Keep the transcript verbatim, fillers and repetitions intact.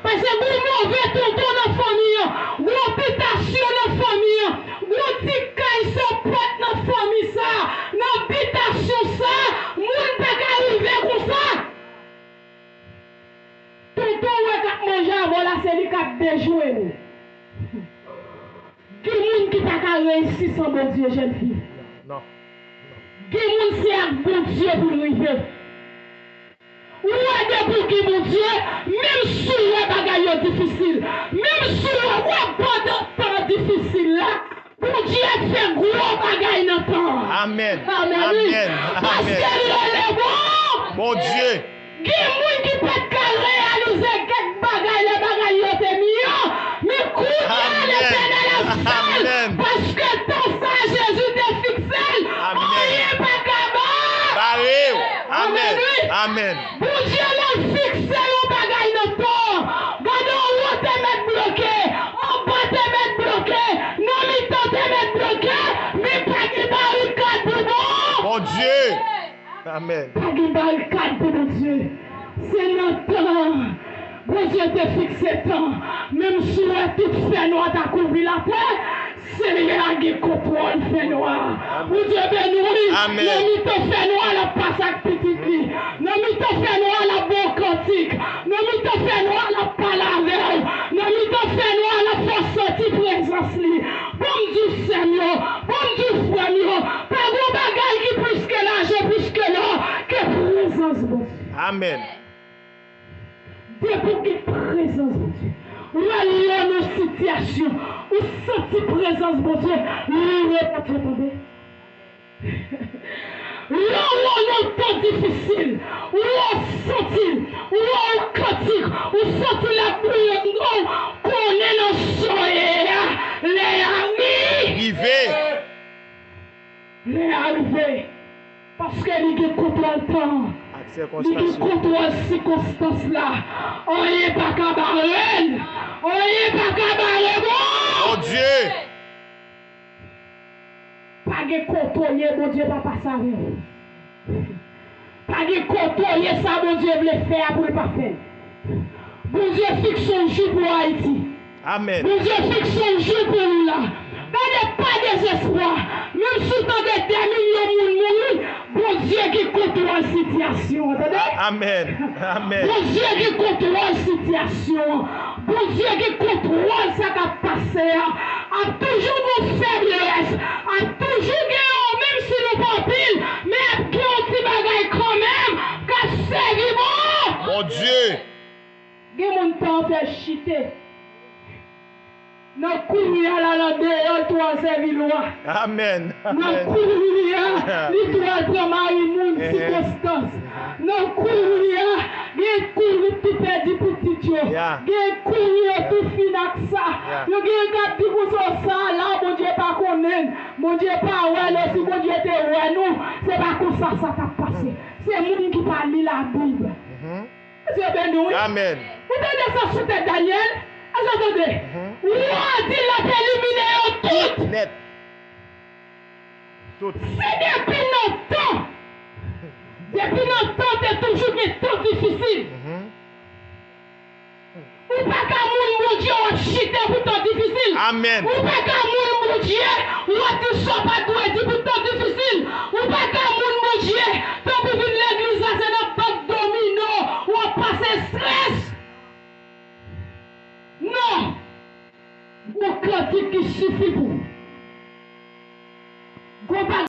Paske gon move tonton nan fanmi an, gon bitasyon nan fanmi an, gon ti kay san pòt nan fanmi sa, nan bitasyon sa, moun pa ka rive konsa. Tonton w wè k ap manje avè w la, se li k ap dejwe w. Gen moun ki pa ka reyisi san Bondye, jèn fi. Non. Gen moun se ak Bondye pou l rive. Ou wè depi w gen Bondye, menm si w wè bagay yo difisil, menm si w wè w ap pandan tan difisil la, Bondye fè gwo bagay nan tan an. Amèn. Amèn, wi. Amèn. Amèn. Paske l rele bon. Bondye. Gen moun ki pa t ka reyalize kèk bagay lè bagay yo te miyò, men kounye a Letènèl ap fè l. Amèn. Paske tan sa Jezi te fikse l, anyen pa ka ba. Bare w. Amèn. Amèn, wi. Amèn. Bondye lè l fikse yon bagay nan tan, gade anwo te mèt bloke, anba te mèt bloke, nan mitan te mèt bloke, men pa gen barikad pou bon. Bondye. Amèn. Pa gen barikad pou Bondye. Se nan tan. Bondye te fikse tan. Menm si w wè tout fènwa ta kouvri latè, Senyè a gen kontwòl fènwa. Bondye beni w, wi. Amèn. Nan mitan fènwa, l ap pase ak pitit li. Nan mitan fènwa, l ap ba w kantik. Nan mitan fènwa, l ap pale avè w. Nan mitan fènwa, l ap fè w santi prezans li. Ban m di w, sè m yo, ban m di w, frè m yo, pa gen bagay ki plis ke lajan, plis ke lò, ke prezans Bondye. Amèn. Depi w gen prezans Bondye, ou wè lè w nan sitiyasyon, ou santi prezans Bondye, louwe Bondye, tande. Lè w nan tan difisil, ou wè w santi l, ou wè yon kantik, ou santi l ap priye, ou konnen nan soyè a, lè a ri. Rive. Lè a rive. Paske li gen kontwòl tan an. Ak sèkonstans yo. Li gen kontwòl sikonstans la. Anyen pa ka bare l. Anyen pa ka bare bon. Bondye. Pa gen kote w ye, Bondye pa pase avè w. Pa gen kote w ye, sa Bondye vle fè a pou l pa fè l. Bondye fikse yon jou pou Ayiti. Amèn. Bondye fikse yon jou pou ou la. Gade, pa dezespwa. Menm si w tande dè milyon moun mouri, Bondye gen kontwòl sitiyasyon an, tande? A-, amèn. Amèn. Bondye gen kontwòl sitiyasyon an. Bondye gen kontwòl sa k ap pase a. Ap toujou gen feblès. Ap toujou gen yon, menm si nou pa anpil, men ap gen yon ti bagay kanmenm k ap sèvi bon. Bondye. Gen moun tan fè chite. Nan kouri a l al andeyò, l tou al sèvi lwa. Amèn. Nan kouri a, li tou al pran mari moun, sikonstans. Nan kouri a, gen kouri tou pèdi pitit yo. Gen kouri yo tou fin ak sa. Yo gen k ap di konsa, sa la, Bondye pa konnen l. Bondye pa wè l, si Bondye te wè nou, se pa konsa sa t ap pase. Se moun ki pa li Labib. Bondye beni w, wi. Amèn. Ou tande sa sou tèt Danyèl? Èske w tande? Wa a di l ap elimine yo tout. Nèt. Tout. Si depi nan tan, depi nan tan te toujou gen tan difisil. Ou pa ka moun Bondye w ap chite pou tan difisil. Amèn. Ou pa ka moun Bondye w ap di sa w pa dwe di pou tan difisil. Ou pa ka moun Bondye, tanpri vin legliz la se nan bank domino w ap pase estrès. Non. Gon kantik ki sifi pou ou. Gon bagay